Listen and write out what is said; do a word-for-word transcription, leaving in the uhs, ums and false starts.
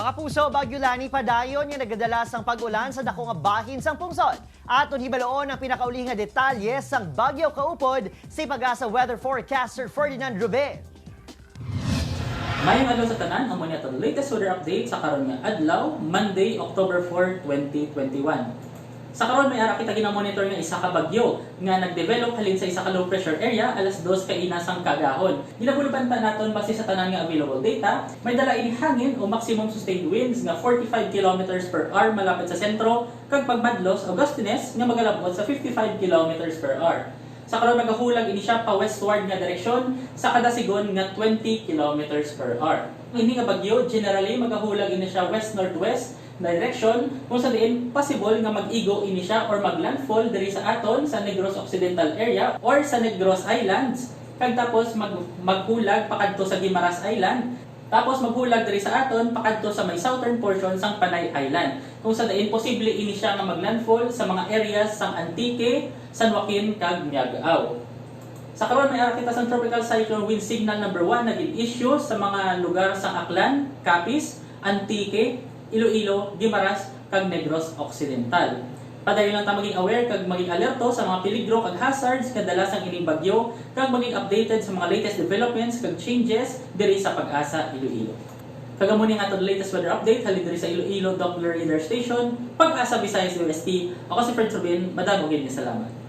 Mga kapuso, Bagyo Lani padayon nga nagadala sang pag-ulan sa dako nga bahin sang pungsod. Aton hibaloon ang pinakauli nga detalye sang bagyo kaupod si Pag-asa weather forecaster Ferdinand Rubin. Mayong adlaw sa tanan, amo ni aton latest weather update sa karon nga adlaw, Monday, October four, twenty twenty-one. Sa karon may ara kita ginamonitor nga isa ka bagyo nga nagdevelop halin sa isa ka low pressure area alas dos kaina sang kaagahon. Ginabulbanta naton base sa tanan nga available data, may dala ini hangin o maximum sustained winds nga forty-five kilometers per hour malapit sa sentro kag pagmadlos o gustiness nga magalab-ot sa fifty-five kilometers per hour. Sa karon nagahulag ini siya pa westward nga direksyon sa kada sigon nga twenty kilometers per hour. Ini nga bagyo generally magahulag ini siya west-northwest na direksyon, kung sa diin possible nga mag-igo ini siya or maglandfall diri sa aton sa Negros Occidental area or sa Negros Islands, kag tapos mag maghulag pakadto sa Guimaras Island, tapos maghulag diri sa aton pakadto sa may southern portion sang Panay Island, kung sa diin posible ini siya nga maglandfall sa mga areas sang Antique, San Joaquin, kag Miagao. Sa karon may ara kita sang tropical cyclone wind signal number one nga gin-issue sa mga lugar sang Aklan, Capiz, Antique, Iloilo, Guimaras, kag Negros Occidental. Padayon lang ta maging aware kag maging alerto sa mga peligro kag hazards nga dala sang ining bagyo kag maging updated sa mga latest developments kag changes diri sa Pag-asa Iloilo. Kag amo ni ang aton latest weather update halin diri sa Iloilo Doppler Radar Station, Pag-asa Visayas U S T. Ako si Fred Rubin, madamo gid nga salamat.